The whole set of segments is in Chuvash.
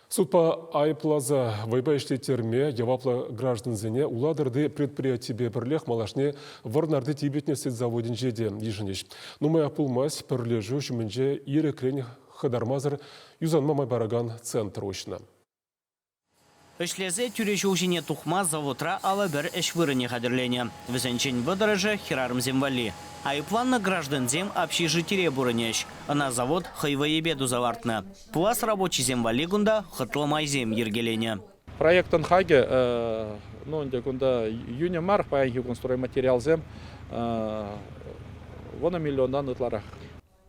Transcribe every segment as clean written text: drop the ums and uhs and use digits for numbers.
Судпа айӑпласа вӑйпа ӗҫлеттерме яваплӑ граждансене Улатӑрти предприятипе пӗрлех малашне Вӑрнарти типӗтнӗ сӗт заводӗнче те йышӑнӗҫ. Нумаях пулмасть пӗрлешӳ ҫумӗнче ирӗкрен хӑтармасӑр юсанма май паракан центр уҫнӑ. Ӗҫлесе тӳрӗ ҫул ҫине тухма заводра 51 ӗҫ вырӑнӗ хатӗрленӗ. Вӗсенчен вӑтӑрӑшӗ хӗрарӑмсем валли. Айӑпланнӑ граждансем общежитире пурӑнӗҫ. Ӑна завод хӑй вӑйӗпе туса лартнӑ. Пулас рабочисем валли кунта хӑтлӑ майсем йӗркеленӗ. Проектӑн хакӗ, ну ӗнтӗ кунта йӳнӗ мар паянхи кун стройматериалсем вунӑ миллионтан ытларах.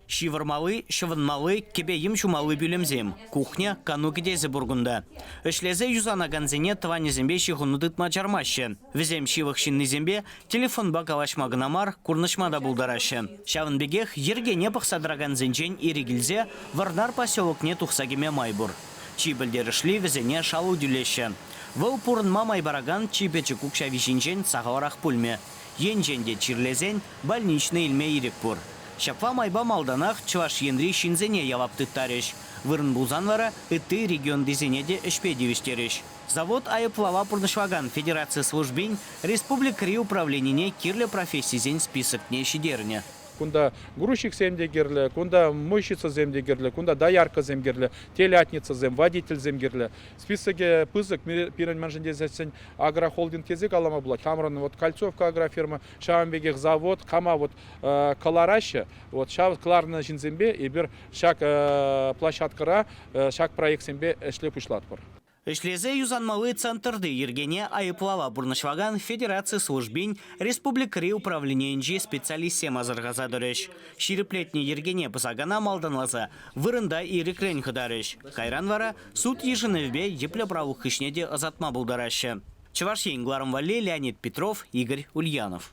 Ҫывӑрмалли, ҫӑвӑнмалли, кӗпе-йӗм ҫумалли пӳлӗмсем, кухня, кану кӗтесӗ пур кунта. Ӗҫлесе юсанакансене тӑванӗсемпе ҫыхӑну тытма чармаҫҫӗ. Вӗсем ҫывӑх ҫыннисемпе телефонпа калаҫма кӑна мар, курнӑҫма та пултараҫҫӗ. Ҫавӑн пекех йӗркене пӑхса тӑракансенчен ирӗк илсе Вӑрнар поселокне тухса кӗме май пур. Чи пӗлтерӗшли вӗсене шалу тӳлеҫҫӗ. Вӑл пурӑнма май паракан чи пӗчӗк укҫа виҫинчен сахалрах пулмӗ. Енчен те чирлесен больничнӑй илме ирӗк пур. Ҫапла майпа малтанах Чӑваш Енри ҫынсене явап тыттарӗҫ. Вырӑн пулсан вара ытти регионтисене те ӗҫпе тивӗҫтерӗҫ. Завод айӑплава пурнӑҫлакан федераци службин республикӑри управленине кирлӗ профессисен списокне ҫитернӗ. Кунта грузчиксем те кирлӗ, кунта мойщицӑсем те кирлӗ, кунта дояркӑсем кирлӗ, телятницӑсем, водительсем кирлӗ. Списокӗ пысӑк пирӗн мӗншӗн тесессӗн агрохолдинг тесе калама пулать. Хамӑрӑн вот Кольцовка агрофирма, ҫавӑн пекех завод, кама вот кӑлараҫҫӗ, вот ҫав кӑларнӑ ҫынсемпе эпир ҫак площадкӑра ҫак проектсемпе ӗҫле пуҫлатпӑр. Ӗҫлесе юсанмалли центрти йӗркене айӑплава пурнӑҫлакан федераци службин республикӑри управленийӗнчи специалистсем асӑрхаса тӑрӗҫ. Ҫирӗплетнӗ йӗркене пӑсакана малтанласа вырӑнта ирӗкрен хӑтарӗҫ. Кайран вара суд йышӑнӑвӗпе йӗплӗ правук хыҫне те ӑсатма пултараҫҫӗ. Чӑваш Ен кӑларӑм валли Леонид Петров, Игорь Ульянов.